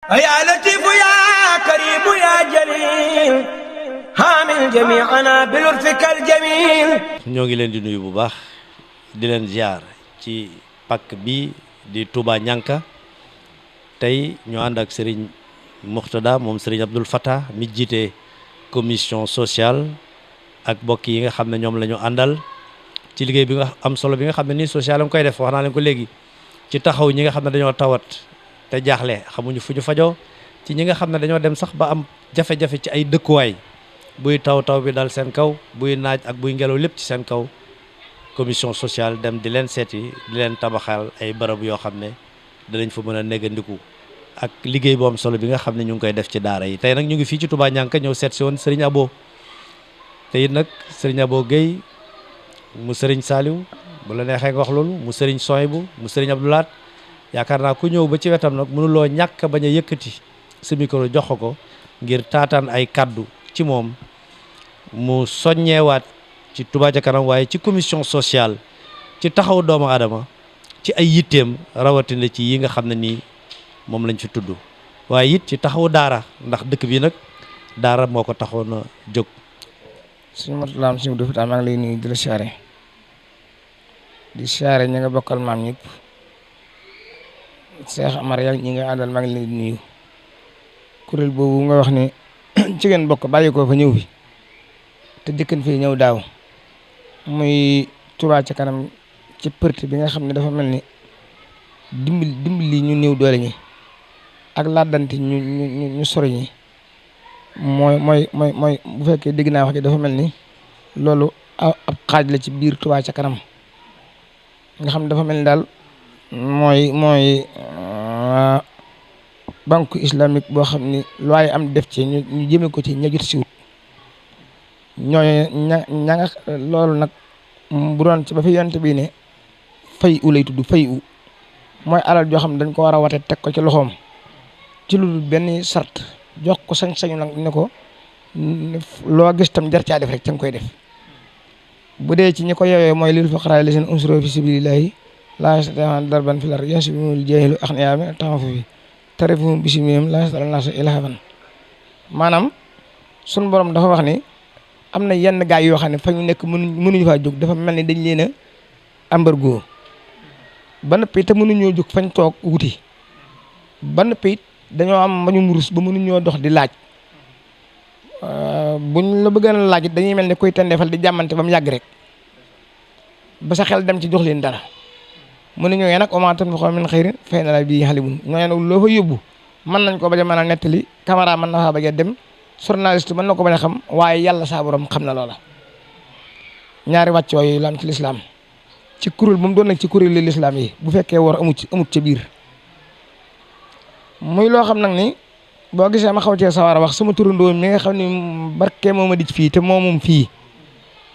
يا لطيف يا كريم يا جليل حامل جميعنا بلطفك الجميل. ñoo ngi leen di nuyu bu baax di leen ziar ci pàkk bi di Touba Nianka tey ñu ànd ak Serigne Mourtada moom Serigne Abdoul Fattah mi jiite commission sociale ak mbokk yi nga xam ne ñoom la ñu àndal ci liggéey bi nga am solo bi nga xam ne nii social am koy def wax naa leen ko léegi ci taxaw ñi nga xam ne dañoo tawat te jaaxle xamuñu fu ñu fajoo ci ñi nga xam ne dañoo dem sax ba am jafe-jafe ci ay dëkkuwaay buy taw bi dal seen kaw buy naaj ak buy ngelaw lépp ci seen kaw commission sociale dem di leen seeti di leen tabaxal ay barab yoo xam ne danañ fa mën a négandiku ak liggéey bu am solo bi nga xam ne ñu ngi koy def ci daara yi. tey nag ñu ngi fii ci Touba Nianka ñëw seet si woon Serigne Abo te it nag Serigne Abo Guèye mu Serigne Saliou bu la neexee nga wax loolu mu Serigne Sohaibou mu Serigne Abdou Lahad yaakaar naa ku ñëw ba ci wetam nag mënuloo ñàkk bañ a yëkkati sa micro jox ko ngir taataan ay kaddu ci moom mu soññeewaat ci Touba ca kanam waaye ci commission sociale ci taxaw doomu aadama ci ay yitteem rawatina ci yi nga xam ne nii moom lañ fi tudd waaye it ci taxaw daara ndax dëkk bi nag daara moo ko taxoon a jóg. suñu matulaam suñu def maa ngi lay nuyu di la siyaare di siyaare ñi nga bokkal maam ñëpp Cheikh Amar yaa ñi nga àndal maa ngi lay nuyu kuréel boobu nga wax ne ci ngeen bokk bàyyi ko fa ñëw fi te dëkkan fii ñëw daaw muy Touba ca kanam ci përte bi nga xam ne dafa mel ni dimbali ñu néew doole ñi ak laadante ñu sori ñi mooy bu fekkee dégg naa wax ji dafa mel ni loolu ab xaaj la ci biir Touba ca kanam nga xam ne dafa mel ni daal mooy banque islamique boo xam ni lu waay am def ci ñu jëme ko ci ña jot si wut ñooy ña nga loolu nag bu doon ci ba fi yonte bi ne fay u lay tudd fay u mooy alal joo xam ne dañ ko war a wate teg ko ci loxoom ci lu benn sart jox ko sañ-sañu nag ne ko loo gis tam jar caa def rek ca nga koy def bu dee ci ñi ko yowee mooy lil fuqaraa lazina unsiru fi sabilillahi laa yastatii'uuna darban fil ardi yahsabuhumul jaahilu aghniyaa min at-ta'affufi ta'rifuhum bisimihim laa yas'aluuna naasa ilhaafan maanaam sunu borom dafa wax ni am na yenn gaay yoo xam ne fa ñu nekk mënuñu faa jóg dafa mel ni dañ leen a embargo ba noppi te mënuñoo jóg fañ toog wuti ba noppi dañoo am mbañum rus ba mënuñoo dox di laaj buñ la bëgg a laaj dañuy mel ni koy tendeefal di jàmmante ba mu yàgg rek ba sa xel dem ci jox leen dara mënuñoo yee nag wa maa tunfiquu min xayrin fa inna llaaha bihi aliimun ñoo nag loo fa yóbbu mën nañ ko bañ a mën a nettali caméra mën na faa bañ a dem journaliste mën na ko bañ a xam waaye yàlla saa borom xam na loola ñaari wàcc yooyu la am ci lislaam ci kuréel bu mu doon nag ci kuréelu lislaam yi bu fekkee war amut ca biir muy loo xam nag ni boo gisee ma xaw cee sawar a wax sama turandoo mi nga xam ni barke moo ma di fii te moom fii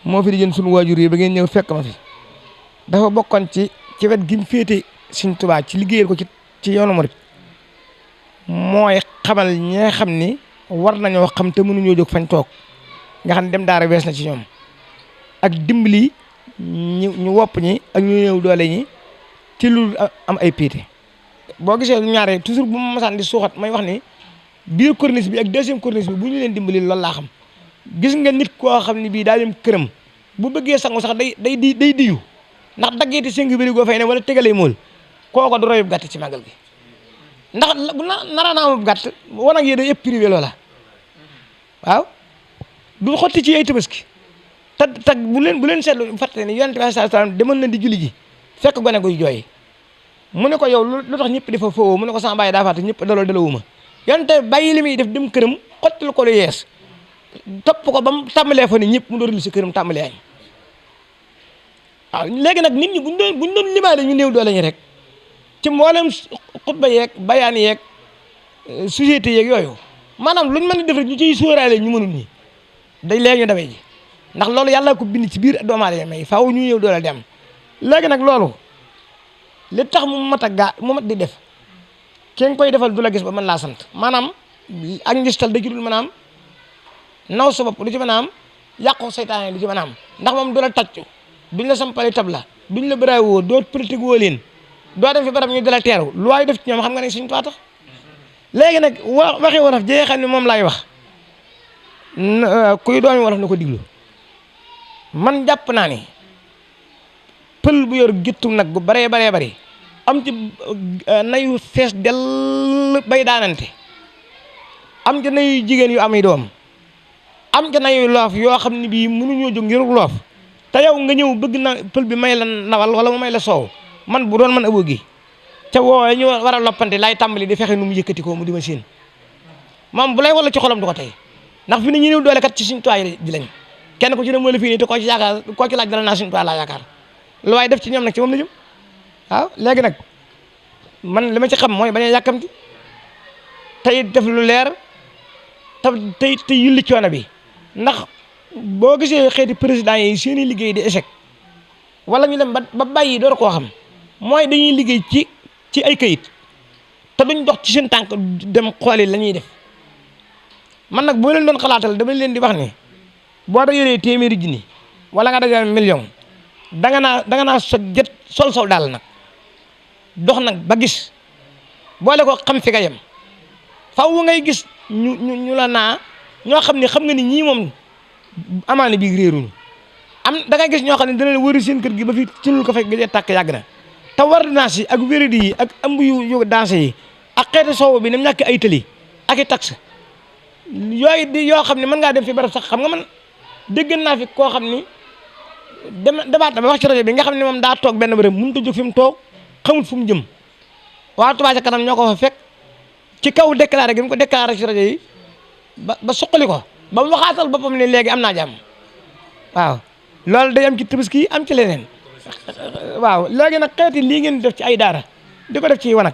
moo fi di jën suñu waajur yi ba ngeen ñëw fekk ma fi dafa bokkoon ci wet gi mu féete Sëriñ Tuubaa ci liggéeyal ko ci yoonu murit mooy xamal ñi nga xam ni war nañoo xam te mënuñoo jóg fañ toog nga xam ne dem daara wees na ci ñoom ak dimbali ñu wopp ñi ak ñu néew doole ñi ci lu am ay piite boo gisee ñaare toujours bu ma masaan di suuxat may wax ni biir corniche bi ak deuxième corniche bi bu ñu leen dimbali loolu laa xam gis nga nit koo xam ne bii daa dem këram bu bëggee sangu sax day diyu ndax daggeeti sëngi bëri goo fay ne wala tegalee mool kooko du royub gàtt ci màggal gi ndax bu nara naa amub gàtt wan ak yéen day yëpp privé loola waaw du xotti ci ay tabaski te bu leen seetlu fàtte ni yonent bi sallallahu alayhi wasallam demoon na di julli ji fekk gone guy jooy mu ne ko yow lu tax ñëpp dafa foofu mu ne ko sama bàyyi daa fàtte ñëpp dalawuma yonent bàyyi li muy def dem këram xottil ko lu yees topp ko ba mu tàmbalee fa ni ñëpp mu doon si këram tàmbalee añ waaw léegi nag nit ñi buñ doon limaale ñu néew doole ñi rek ci mboolem xutba yeeg bayaan yeeg société yeeg yooyu maanaam luñ mën a def rek ñu ciy sóoraale ñu mënul nii day léegi ñu demee ji ndax loolu yàlla ko bind ci biir doomu aadama yi faaw ñu ñëw doole dem léegi nag loolu li tax mu mat di def kenn koy defal du la gis ba mën laa sant maanaam ak ngistal da ci dul mën a am naw sa bopp du ci mën a am yàqu seytaane du ci mën a am ndax moom du la tàccu duñ la sampali tabla duñ la bëraay woo doo politique woo leen doo dem fi barab ñu dala teeru lu waay def ci ñoom xam nga ne Sëriñ Tuubaa tax léegi nag waxi wolof jee xam ne moom laay wax kuy doomi wolof na ko diglu man jàpp naa ni pël bu yor géttu nag gu baree bari am ci nayu fees dell bay daanante am ca nayu jigéen yu am doom am ca nayu loof yoo xam ne bii mënuñoo jóg ngir loof te yow nga ñëw bëgg na pël bi may la nawal wala mu may la soow man bu doon man abo gi ca woowee ñu war a loppante laay tàmbali di fexe nu mu yëkkati ko mu di ma siin moom bu lay wala ci xolam du ko tey ndax fi ne ñu néew doole kat ci suñu toit di lañ kenn ku ci ne moo la fii nii te koo ci yaakaar koo ci laaj dala naa suñu toit laa yaakaar lu waaye def ci ñoom nag ci moom la jëm waaw léegi nag man li ma ci xam mooy bañ a yàkkamti tey def lu leer te yulli coono bi ndax boo gisee xeeti président yi seen i liggéey di échec wala ñu dem ba bàyyi door koo xam mooy dañuy liggéey ci ay kayit te duñ dox ci seen tànk dem xooli la ñuy def man nag boo leen doon xalaatal dama leen di wax ni boo da yoree téeméeri junni wala nga dajale million danga naa sol saw daal nag dox nag ba gis boole ko xam fi nga yem faw ngay gis ñu la naa ñoo xam ne xam nga ni ñii moom amaana bii réeruñu da ngay gis ñoo xam ne dana wëri seen kër gi ba fi cinul ko fekk ga tàkk yàgg na te ordonnance yi ak wéradi yi ak ëmb yu dansé yi ak xeeti soow bi nam ñàkk ay tëli ak i taxe yooyu di yoo xam ne mën ngaa dem fi barab sax xam nga man dégg naa fi koo xam ni demaat na ba wax ci rajo bi nga xam ne moom daa toog benn bërëb mënut a jóg fi mu toog xamul fu mu jëm waa Touba ca kanam ñoo ko fa fekk ci kaw déclaré gi mu ko déclaré ci rajo yi ba suqali ko ba mu waxaatal boppam ne léegi am naa jàmm waaw loolu day am ci tabaski yi am ci leneen waaw léegi nag xeeti lii ngeen def ci ay daara di ko def ci wanag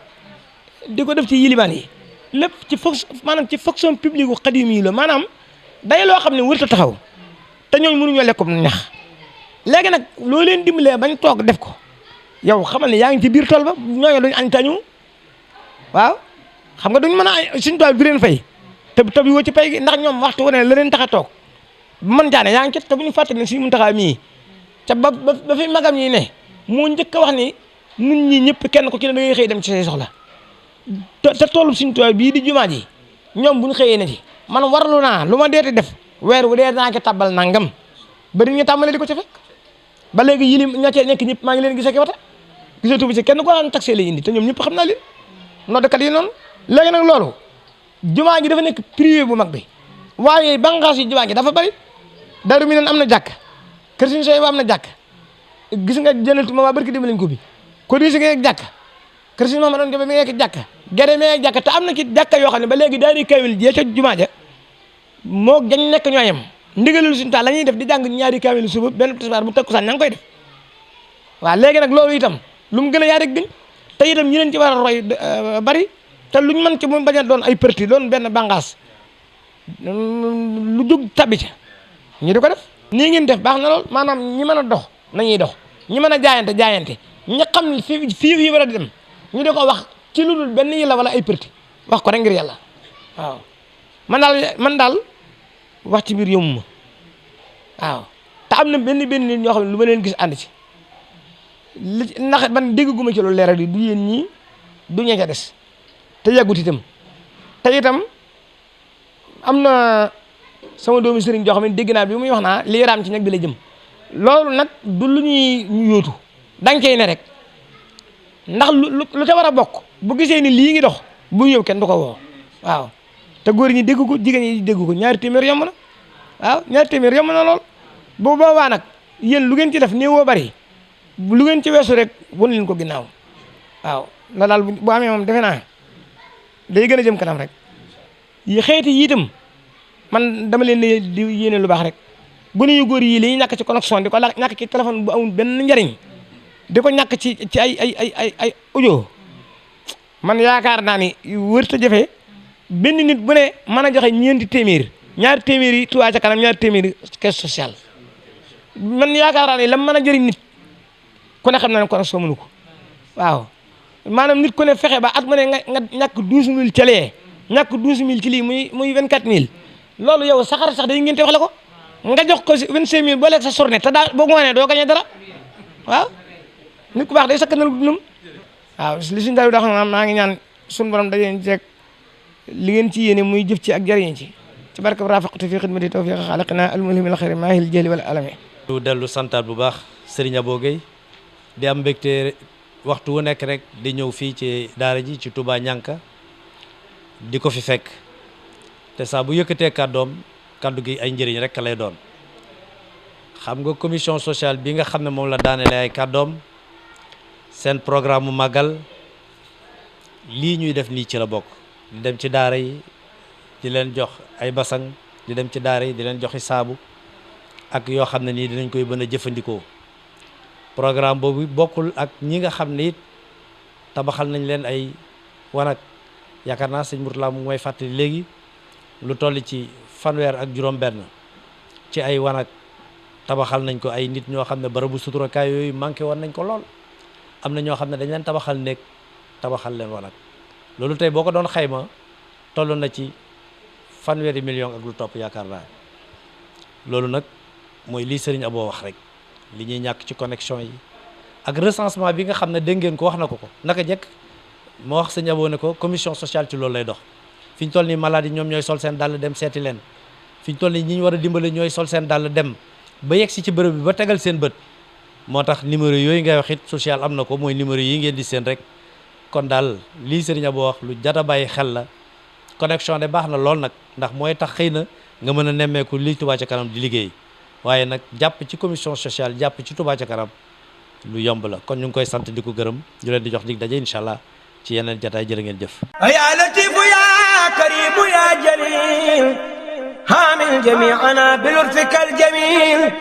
di ko def ci yilimaan yi lépp ci maanaam ci fonction publique gu xadim yi la maanaam day loo xam ne wërta taxaw te ñooñu mënuñoo lekkum ñax léegi nag loo leen dimbalee bañ toog def ko yow xamal ne yaa ngi ci biir tool ba ñooñu duñ añ tañu waaw xam nga duñ mën a suñu tool bi leen fay te bi woo ci pay gi ndax ñoom waxtu wu ne la leen tax a toog man jaane yaa ngi ci te bu ñu fàttali ne suñu Muntaxa mii te ba fi magam yi ne moo njëkk a wax ni nun ñi ñëpp kenn ko ci ne da ngay xëy dem ci say soxla te toolu suñu tool bii di jumaa ji ñoom bu ñu xëyee ne ci man warlu naa lu ma deeti def weer wu dee naa ko tabbal nangam ba di ñu tàmbalee di ko ca fekk ba léegi yilim ña cee nekk ñëpp maa ngi leen gisee ki wata gisatu bi ci kenn ko daan taxé lay indi te ñoom ñëpp xam naa leen noddkat yi noonu léegi nag loolu jumaa ji dafa nekk privé bu mag bi waaye bànqaas yi jumaa ji dafa bari Daaru Minaan am na jàkk kër suñu sooy ba am na jàkk gis nga jënatu ma waa barki dem lañ ko bi ko di si nga jàkk kër suñu ma doon ko ba mi nekk jàkk gere mee jàkk te am na ci jàkka yoo xam ne ba léegi daari kaamil jee ca jumaa ja moo jañ nekk ñoo yem ndigalul suñu taal la ñuy def di jàng ñaari kaamil suba benn tisbaar bu takkusaan ña ngi koy def waaw léegi nag loolu itam lu mu gën a yaa rek gën te itam ñi leen ci war a roy bari te luñ mën ci mu bañ a doon ay përti doon benn bànqaas lu jóg tabbi ca ñu di ko def nii ngeen def baax na lool maanaam ñi mën a dox nañuy dox ñi mën a jaayante ñi xam ne fii war a dem ñu di ko wax ci lu dul benn yi la wala ay përti wax ko rek ngir yàlla waaw man daal wax ci biir yomb ma waaw te am na benn nit ñoo xam ne lu ma leen gis ànd ci ndax man dégguma ci lu leeral di du yéen ñii du ña ca des te yàggut itam te itam am na sama doomu sëriñ joo xam ne dégg naa bi muy wax naa lii raam ci ñag bi la jëm loolu nag du lu ñuy ñu yóotu danga cey ne rek ndax lu ca war a bokk bu gisee ni lii ngi dox bu ñëw kenn du ko woo waaw te góor ñi dégg ko jigéen ñi dégg ko ñaari téeméer yomb na waaw ñaari téeméer yomb na lool bu boobaa nag yéen lu ngeen ci def néewoo bari lu ngeen ci weesu rek wan leen ko ginnaaw waaw la daal bu amee moom defe naa day gën a jëm kanam rek yi xeeti yi itam man dama leen di yéene lu baax rek gone yu góor yi li ñu ñàkk ci connexion di ko ñàkk ci téléphone bu amul benn njariñ di ko ñàkk ci ay audio man yaakaar naa ni wërta jafe benn nit bu ne mën a joxe ñeenti téeméer ñaari téeméer yi Touba ca kanam ñaari téeméer yi caisse sociale man yaakaar naa ni la mën a jëriñ nit ku ne xam na ne connexion mënu ko waaw maanaam nit ku ne fexe ba at mu ne nga ñàkk 12000 ca lee ñàkk 12000 ci lii muy 24000 loolu yow saxar sax day ngeen te wax la ko nga jox ko 25000 boo lekk sa journée te daa boo ngoonee doo gañe dara waaw nit ku baax day sakkanal dundam waaw li suñu daal di wax maa ngi ñaan suñu borom dajeen jeeg li ngeen ci yéene muy jëf ci ak jariñ ci barke rafaqatu fi xidmati tawfiq xalaqina almulhimil xayri maahil jëli wala alami lu dellu santaat bu baax Serigne Abo Gueye di am mbégte waxtu wu nekk rek di ñëw fii ci daara ji ci Touba Ñanka di ko fi fekk te saa bu yëkkatee kàddu gi ay njëriñ rek lay doon xam nga commission sociale bi nga xam ne moom la daanele ay kàddoom seen programme mu màggal lii ñuy def nii ci la bokk di dem ci daara yi di leen jox ay basang di dem ci daara yi di leen joxi saabu ak yoo xam ne nii dinañ koy mën a jëfandikoo programme boobu bokkul ak ñi nga xam ne it tabaxal nañ leen ay wanag yaakaar naa sëñ Mourtala mu may fàttali léegi lu toll ci fanweer ak juróom-benn ci ay wanag tabaxal nañ ko ay nit ñoo xam ne barabu suturakaay yooyu manqué woon nañ ko lool am na ñoo xam ne dañ leen tabaxal nekk tabaxal leen wanag loolu tey boo ko doon xayma toll na ci fanweeri million ak lu topp yaakaar naa loolu nag mooy lii Serigne Abo wax rek li ñuy ñàkk ci connexion yi ak recensement bi nga xam ne dégg ngeen ko wax na ko naka jekk moo wax Serigne Abo ne ko commission sociale ci loolu lay dox fi ñu toll nii malade yi ñoom ñooy sol seen dàll dem seeti leen fi ñu toll nii ñi ñu war a dimbale ñooy sol seen dàll dem ba yegg si ci bërëb bi ba tegal seen bët moo tax numéro yooyu ngay wax it social am na ko mooy numéro yi ngeen di seen rek kon daal lii Serigne Abo wax lu jata bàyyi xel la connexion de baax na lool nag ndax mooy tax xëy na nga mën a nemmeeku li Touba ca kanam di liggéey waaye nag jàpp ci commission sociale jàpp ci Touba ca kanam lu yomb la kon ñu ngi koy sant di ko gërëm ñu leen di jox dig daje incha allah ci yeneen jataay jërë ngeen jëf ya latifu ya karimu ya jalil hamil jami'ana bil urfikal jamil